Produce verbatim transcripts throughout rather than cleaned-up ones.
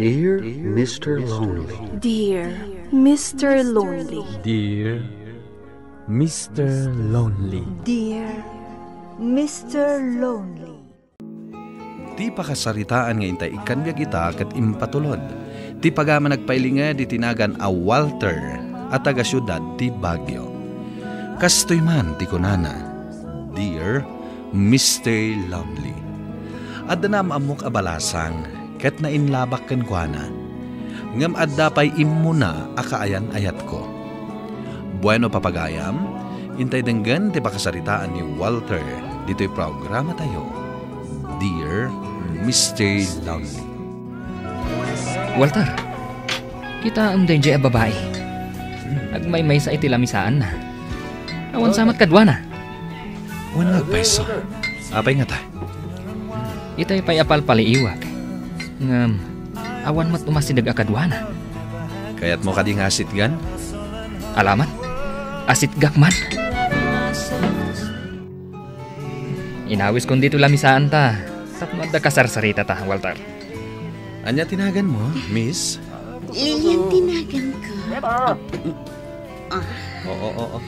Dear Mister Lonely. Dear Mister Lonely. Dear Mister Lonely. Dear Mister Lonely. Ti pakasaritaan nga intay ikkan biag ita ket impatulod ti pagayam a nagpailinged iti nagan a Walter a taga siudad ti Baguio. Kastoy man ti kunana, "Dear Mister Lonely, adda naam-ammok a balasang ket nainlabak kenkuana, ngem adda pay immuna a kaayan-ayatko." Bueno, papagayam, intay denggen ti pakasaritaan ni Walter ditoy programatayo, Dear Mister Lonely. Walter, kitaem daydiay a babai. Agmaymaysa iti lamisaanna. Awan sa met kaduana. Wen nga agpayso. Apay ngata? Itay pay a palpaliiwak. Ngem, awan met umasideg a kaduana. Kayatmo kadi nga asitgan? Alaman, asitgak man. Inawiskon ditoy lamisaanta tapno adda kasarsaritata, Walter. Ania ti naganmo, Miss? Lilian ti naganko. Ah. Oo, oo.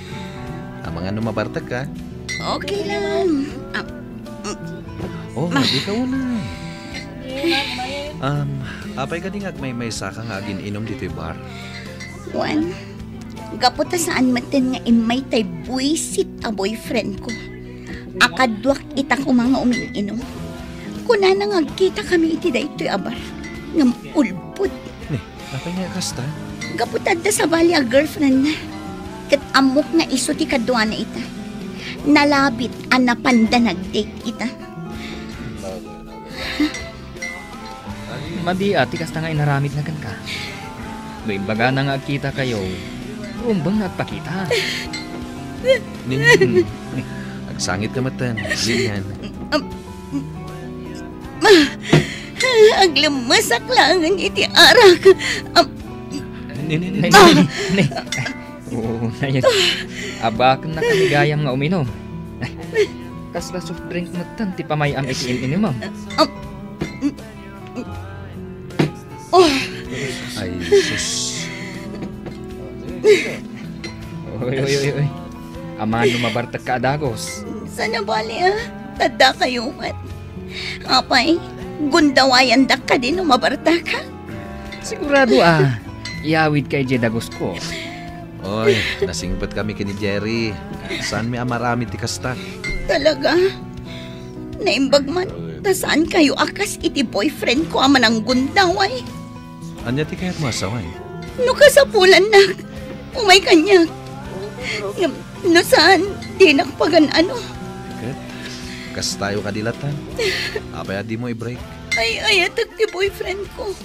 Amangan no mabartek ka. Okay lang. Ah, mm. Oh, di ka una. Um, apay kadi nga agmaymaysa ka nga agin-inom ditoy bar? Wen, gapu ta saan metten nga immay tay buisit a boyfriend ko. Akaduak ita koma nga umin-inom. Kunana nga agkita kami iti daytoy a bar. Ngem ulbod. Ni, apay nga kasta? Gapu ta adda sabali a girlfriend na. Ket ammok nga isu ti kaduana ita. Nalabit a napanda nag-date ita. Madi a ti kasta nga inaramidna kenka. No imbagana nga agkitakayo, rumbeng nga agpakita. Nin, agsangit ka metten, Lilian. Am, ma, aglemmesak laengen iti arak. Am, Ni, ni, ni, ni, ni. Oo, nayon. Abakennak a gayam nga uminom. Kasla soft drink metten ti pamay-am iti in-inimem. Am, Oh. Ay, sus. Oy, oy, oy, oy. Amangan no mabartekka a dagus. Saan a bali, ah? Tadda kayo met. Apay, gundawayandak kadi no mabartaka? Sigurado, ah. Iyawidka idiay dagusko. Oy, nasingpet kami ken ni Jerry. Saanmi a maramid ti kasta? Talaga? Naimbag man, ta saan kayo a kas iti boyfriend ko a mananggundaway. Ania ti kayatmo a sawen? No kasapulannak, umay kaniak. Ngem no saan, dinak pagan-ano. Ket, kastayo kadi latta. Apay a dimo i-break? Ay-ayatek ti boyfriend ko.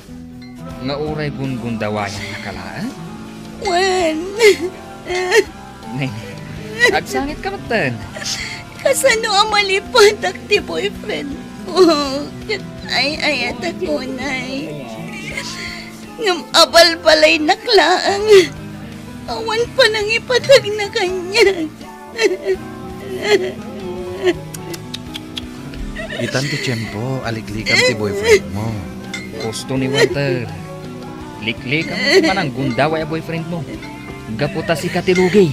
Nga uray gunggundawayannaka laeng? Wen. Nay, agsangitka metten. Kasano a malipatak ti boyfriend ko? Ket ay-ayatek unay. Ngem abalbalaynak laeng. Awan panangipatagna kaniak. Itan ti tiempo a liklikam ti boyfriend mo. Husto ni Walter. Liklikam ti pananggundaway a boyfriend mo. Gapu ta sika ti lugi.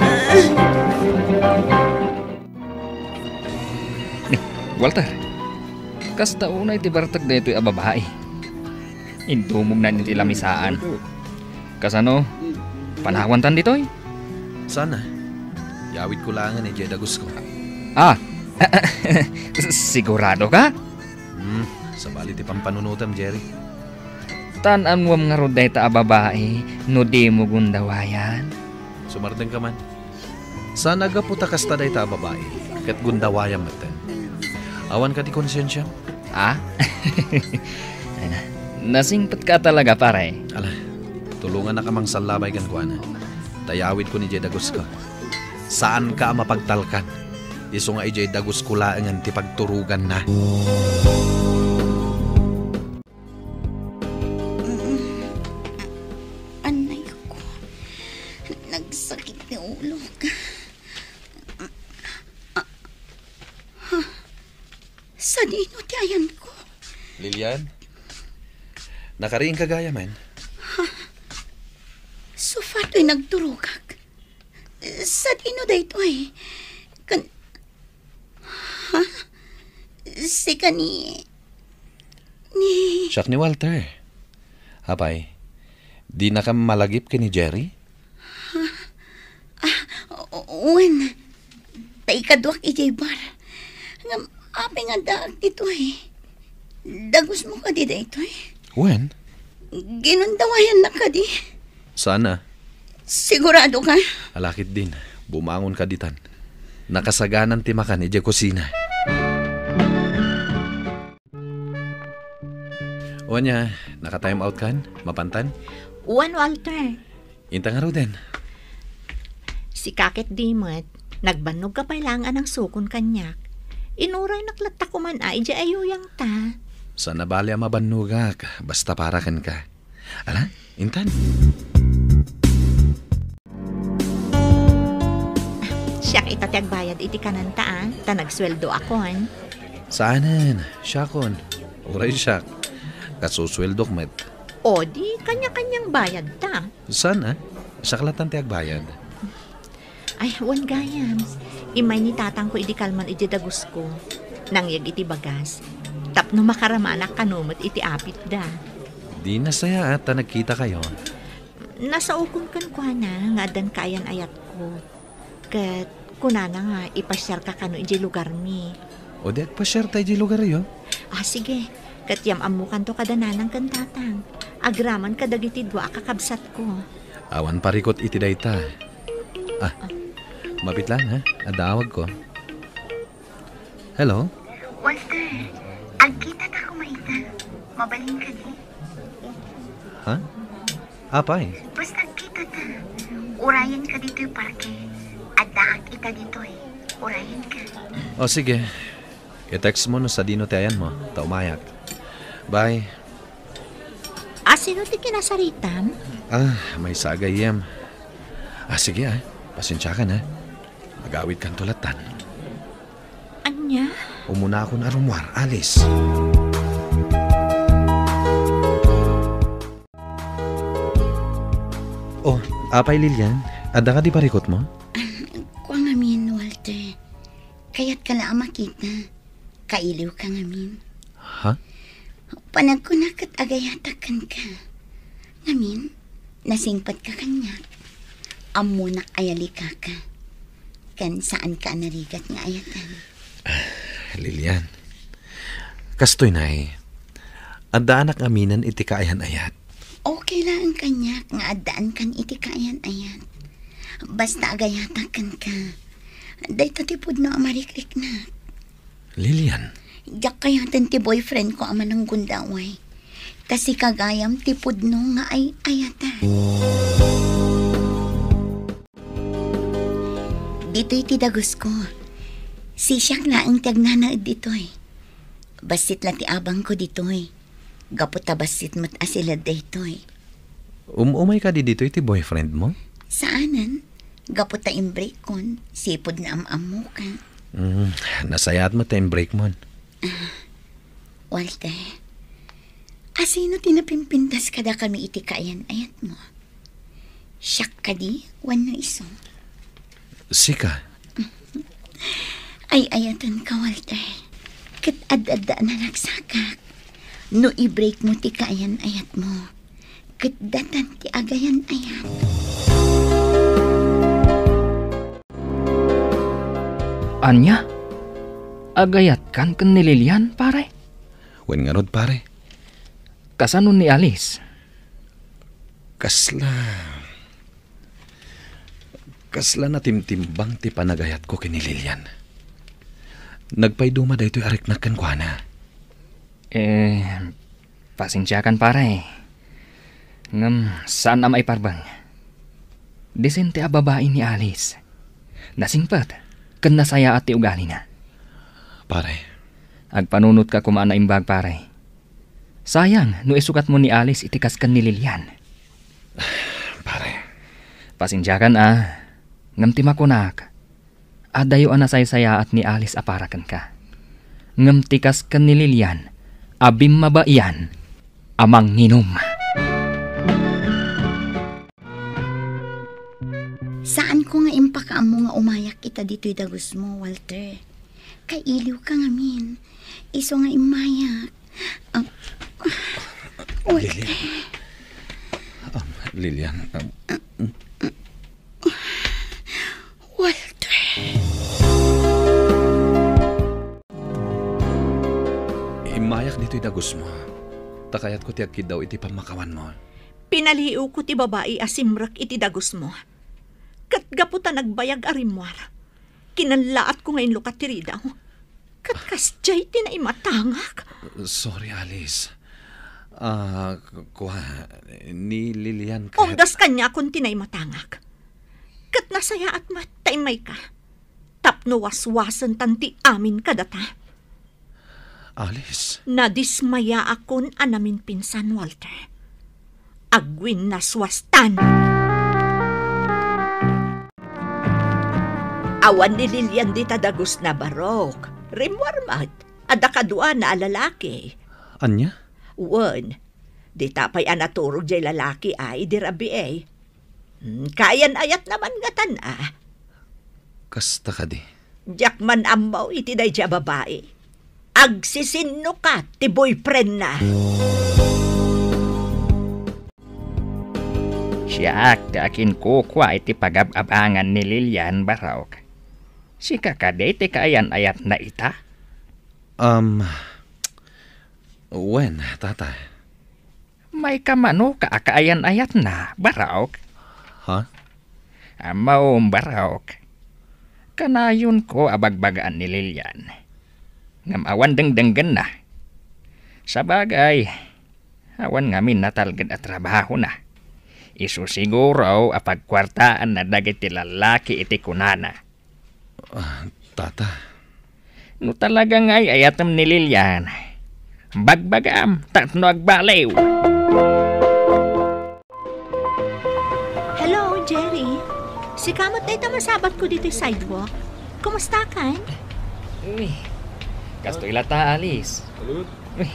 Walter, kasta unay ti bartek daytoy a babai. Indumognan iti lamisaan. Kasano? Panawantan ditoy? Sana. Yawidko laengen idiay dagusko. Ah! Sigurado ka? Hmm, sabali ti pampanunotem, Jerry. Tan-anwam ngarud dayta a babai no dimo gundawayan? Sumardeng ka man. Saan a gapu ta kasta dayta a babai, ket gundawayam metten. Awan kadi konsensiam? Ah? Ay na, nasingpetka talaga, pare. Ala, tulongannak a mangsallabay kenkuana. Ta yawidkon idiay dagusko. Saanka a mapagtalkan. Isu nga idiay dagusko laengen ti pagturoganna. Anay ko. Nagsakit ti ulok. Ah, ha? Sadino ti ayanko? Lilian? Nakariingka gayamen? Sofar toy nagturogak. Sadino daytoy? Kan-, ha? Sika ni, ni Siak ni Walter. Apay, dinaka malagip ken ni Jerry? Ah, o-, wen. Ta ikaduak idiay bar. Ngem apay nga addaak ditoy? Dagusmo kadi daytoy? Wen. Ginundawayannak kadi? Sana. Sigurado ka? Alakit din. Bumangon ka ditan. Nakasaganan ti makan idiay kusina. Wen, nakatime out kan? Mapantan? Wen, Walter. Inta ngaruden. Sika ket di met, nagbannogka pay laeng a nangsukon kaniak. Inuraynak latta koman a idiay ayuyangta. Saan a bali a mabannogak, basta para kenka. Ala, intan. Siak ita ti agbayad iti kananta a, ta nagsueldoakon. Saanen, siakon. Uray siak. Kasusueldok met. O di, kanya-kanyang bayadta. Saan a? Siak lattan ti agbayad. Ay, wen gayam. Immay ni tatangko idi kalman idiay dagusko. Nangyeg iti bagas. Tapno makaramanak kano met iti apitda. Di nasayaat ta nagkitakayo. Nasaokon kenkuana nga addan kaayan-ayatko. Ket kunana nga ipasiarka kano idiay lugarmi. O di agpasiarta idiay lugaryo? Ah, sige. Ket yam-ammokanto kada nanang ken tatang. Agraman kadagiti dua a kakabsatko. Awan parikut iti dayta. Ah, mabit lang, ha? Adda awagko. Hello? Walter, agkitata koma ita. Mabalin kadi? Ha? Apay? Basta agkitata. Urayan ka ditoy parke. Addaak ita ditoy. Urayan ka. O, sige. I-text mo no sadino ti ayanmo, ta umayak. Bye. Asino ti kinasaritam? Ah, maysa a gayyem. Ah, sige, ah. Pasensiakan, ah. Agawidkanto lattan. Ania? Umunakon a rummuar, Alice. Oh, apay, Lilian, adda kadi parikutmo? Kua ngamin, Walter. Kayatka la a makita. Kailiwka ngamin. Ha? Panagkuna ket agayatak kenka. Ngamin, nasingpetka kaniak. Ammonak a yalikaka. Ken saanka a narigat nga ayatan. Ah, Lilian, kastoy nay, addaanak aminen iti kaayan-ayat. Okay laeng kaniak nga addaankan iti kaayan-ayat. Basta agayatak kenka. Dayta ti pudno a marikriknak. Lilian. Diak kayaten ti boyfriend ko a mananggundaway. Ta sika gayam ti pudno nga ay-ayatan. Ditoy ti dagusko. Sisiak laeng ti agnanaed ditoy. Bassit la ti abangko ditoy. Gapu ta bassit met a siled daytoy. Um-umay kadi ditoy ti boyfriend mo? Saanen. Gapu ta imbreakon, sipud naam-ammoka. Mm, nasayaat met ta imbreakmon. Ah, Walter, asino ti napimpintas kadakami iti kaayan-ayatmo? Siak kadi wenno isu? Sika. Ay-ayatenka, Walter. Ket ad-adda a naragsakak. No i-break mo ti kaayan-ayatmo, ket datan ti agayan-ayat. Ania? Agayatkan ken ni Lilian, pare? Wen ngarud, pare. Kasano ni Alice? Kasla, kasla natimtimbang ti panagayatko ken ni Lilian. Nagpaiduma daytoy a riknak kenkuana. Eh, pasensiakan, pare. Ngem saan a maiparbeng. Disente a babai ni Alice. Nasingpet, ken nasayaat ti ugalina. Pare. Agpanunotka koma a naimbag, pare. Sayang no isukat mo ni Alice iti kas ken ni Lilian. Pare. Pasensiakan a, ngem ti makunak, adayo a nasaysayaat ni Alice a para kenka. Ngem ti kas ken ni Lilian a bimmabaian, a manginum. Saanko nga impakaammo nga umayak ita ditoy dagusmo, Walter. Kailiwka ngamin. Isu nga immayak. Ah, Walter. Lilian. Um, Lilian. Um, Walter. Immayak ditoy dagusmo. Ta kayatko ti agkiddaw iti pammakawanmo. Pinaliiwko ti babai a simrek iti dagusmo. Ket gapu ta nagbayag a rimmuar, kinalaatko nga inlukat ti ridaw. Ket kasdiay ti naimatangak. Sorry, Alice. Ah, kua, ni Lilian ket... Umdas kaniakon ti naimatangak. Ket nasayaat met ta immayka. Tapno waswasentan ti amin kadata. Alice. Nadismayaakon a naminpinsan, Walter. Agwinnaswastan. Awan ni Lilian dita dagusna, Barok. Rimmuar met. Adda kaduana a lalaki. Ania? Wen, dita pay a naturog jay lalaki ay idi rabii. Hmm, kaayan-ayatna man ngatan a. Kasta kadi? Diak man ammo iti daydi a babai. Agsisinnukat ti boyfriendna. Siak ti akinkukua iti pagab-abangan ni Lilian, Barok. Sika kadi ti kaayan-ayatna ita? Um, wen, tata. Mayka mano ka a kaayan-ayatna, Barok? Ha? Ammom, Barok. Kanayonko a bagbagaan ni Lilian. Ngem awan dengdenggenna. Sabagay, awan ngamin natalged a trabahona. Isu siguro a pagkuartaanna dagiti lallaki iti kunana. Ah, tata. No talaga nga ay-ayatem ni Lilian, bagbagam tapno agbaliw. Hello, Jerry. Sika met dayta masabatko ditoy sidewalk. Kumustakan? Uy, kastoy latta, Alice. Salud. Uy,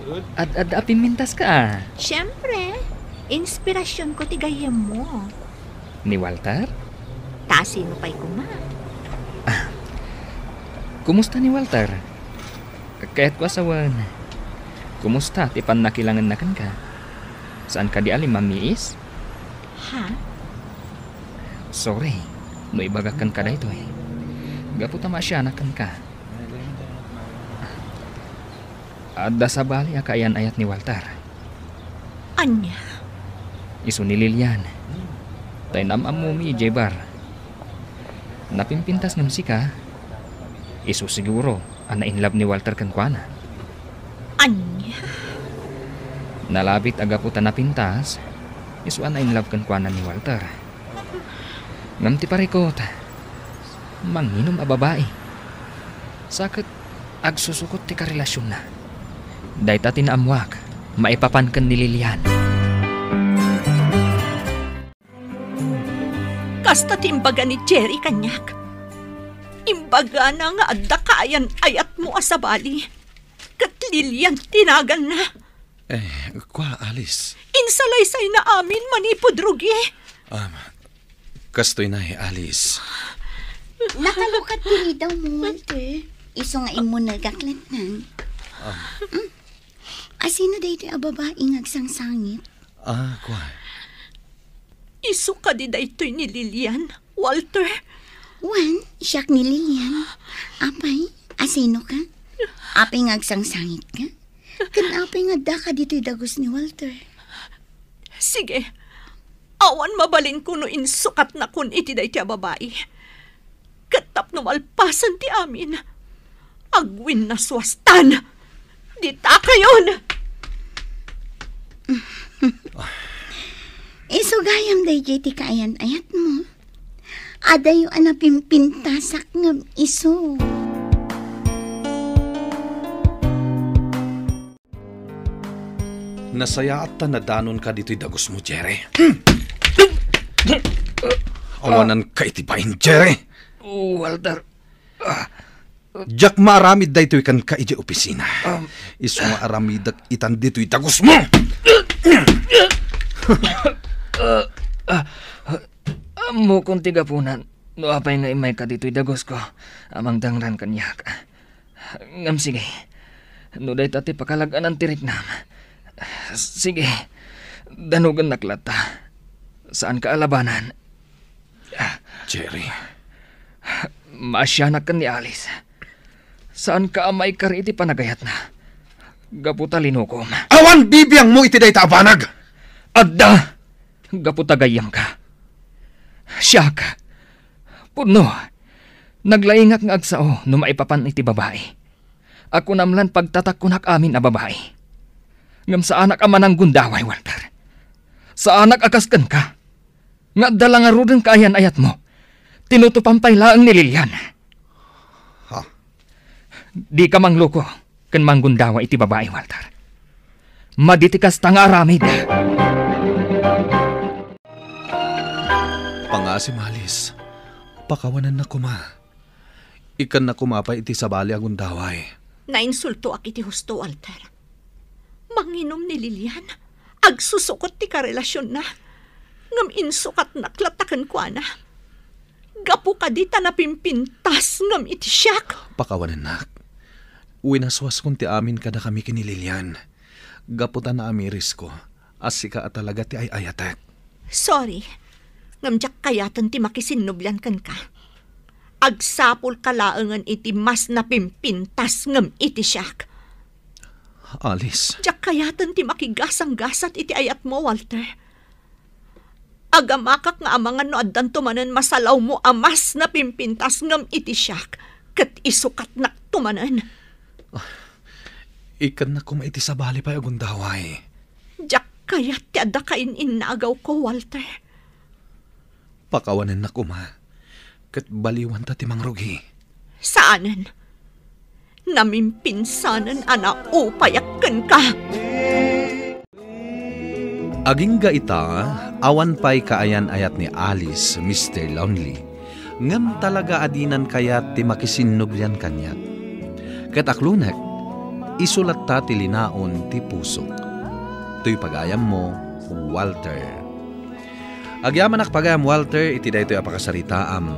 salud. Ad-, ad-, a pimintas ka, ah. Siyempre, inspirasyonko ti gayyemmo. Ni Walter? Ta sino pay koma? Ah, kumusta ni Walter? Kayatko a sawen, kumusta ti pannakilangenna kenka? Saan kadi a limmamiis? Ha? Sorry, no ibagak kenka daytoy. Gapu ta maasianak kenka. Adda sabali a kaayan-ayat ni Walter. Ania? Isu ni Lilian. Ta inam-ammomi idiay bar. Napimpintas ngem sika, isu siguro a na-in love ni Walter kenkuana. Ania? Nalabit a gapu ta napintas, isu a na-in love kenkuana ni Walter. Ngem ti parikut, manginum a babai. Sa ket agsusukot ti karelasionna. Dayta ti naammoak maipapan ken ni Lilian. Kasta ti imbaga ni Jerry kaniak. Imbagana nga adda kaayan-ayatmo a sabali. Ket Lilian ti naganna. Eh, kua, Alice. Insalaysayna amin manipud rugi. Um, kastoy nay, Alice. Nakalukat ti ridawmo, Walter. Isu nga immunegak latta. Ah. Mm. Asino daytoy a babai nga agsangsangit? Ah, kua. Isu kadi daytoy ni Lilian, Walter? Wen, siak ni Lilian. Apay, asino ka? Apay nga agsangsangit ka? Ken apay nga adda ka ditoy dagus ni Walter? Sige. Awan mabalinko no insukatnakon iti daytoy a babai. Ket tapno malpasen ti amin, agwinnaswastan. Ditakayon! Isu gayam daydiay ti kaayan-ayatmo. Adayo a napimpintasak ngem isu. Nasayaat ta nadanonka ditoy dagusmo, Jerry. Awananka iti bain, Jerry. Oh, Walter. Ah, Diak maaramid daytoy kenka idiay opisina. Um, Isu nga aramidek itan ditoy dagusmo! Ah, ah, ammokon ti gapunan no apay nga immayka ditoy dagusko a mangdangran kaniak. Ngem sige, no dayta ti pakalag-anan ti riknam, sige, danugennak latta. Saanka a labanan. Jerry. Maasianak ken ni Alice. Saanka a maikari iti panagayatna. Gapu ta linukom. Awan bibiangmo iti dayta a banag! Adda! Gapu ta gayyemka. Siak. Pudno. Naglaingak nga agsao no maipapan iti babai. A kunam lan pagtatakkonak amin a babai. Ngem saanak a mananggundaway, Walter. Saanak a kas kenka. Nga adda la ngaruden kaayan-ayatmo. Tinutopan pay laeng ni Lilian. Ha? Dika mangloko ken manggundawa iti babai, Walter. Madi ti kasta nga aramid. Pangasim, Alice. Pakawanennak koma. Ikkannak koma pay iti sabali a gundaway. Nainsultoak iti husto, Walter. Manginom ni Lilian. Agsusukot ti karelasionna. Ngem insukatnak latta kenkuana. Gapu kadi ta napimpintas ngem iti siak. Pakawanennak. Winaswaskon ti amin kadakami ken ni Lilian. Gapu ta naamirisko a sika a talaga ti ay-ayatek. Sorry. Ngem diak kayaten ti makisinnublian kenka. Agsapulka laengen iti mas napimpintas ngem iti siak. Alice. Diak kayaten ti makigasanggasat iti ayatmo, Walter. Agamakak nga amangan no addanto manen masalawmo a mas napimpintas ngem iti siak, ket isukatnakto manen. Ikkannak koma iti sabali pay a gundaway. Diak kayat ti adda kain-innagawko, Walter. Pakawanennak koma, ket baliwanta ti mangrugi. Saanen. Namimpinsanen a naupayak kenka. Agingga ita, awan pay kaayan-ayat ni Alice, Mister Lonely. Ngem talaga a dinan kayat ti makisinnublian kaniak. Ket aklonek, isu latta ti linaon ti pusok. Toy pagayammo, Walter. Agyamanak pagayam, Walter, iti daytoy a pakasaritaam.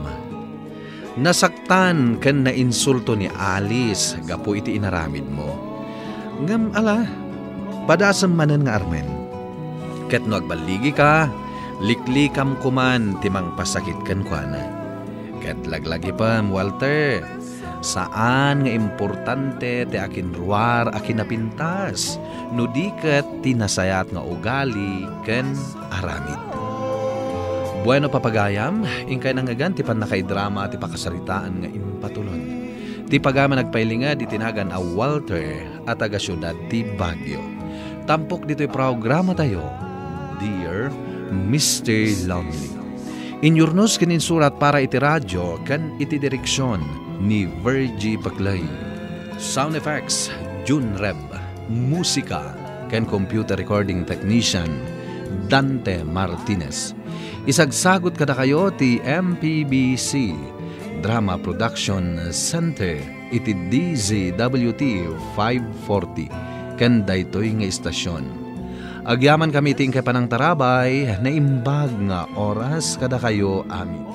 Nasaktan ken nainsulto ni Alice gapu iti inaramidmo. Ngem ala, padasem manen nga armen. Ket no agballigika, liklikam koman ti mangpasakit kenkuana. Ket laglagipem, Walter, saan nga importante ti akinruar a kinapintas, no di ket ti nasayaat nga ugali ken aramid. Bueno, papagayam, inkay nangngegan ti pannakaidrama ti pakasaritaan nga impatulon. Ti pagayam a nagpailinged iti nagan a Walter a taga siudad ti Baguio. Tampok ditoy programatayo, Dear Mister Lonely. Inyurnos ken insurat para iti radio ken iti direksion ni Virgie Paclay. Sound effects, Jun Reb. Musika ken computer recording technician, Dante Martinez. Isagsagut kadakayo ti M P B C Drama Production Center iti D Z W T five forty ken daytoy nga istasyon. Agyamankami iti inkay panangtarabay, naimbag nga oras kadakayo amin.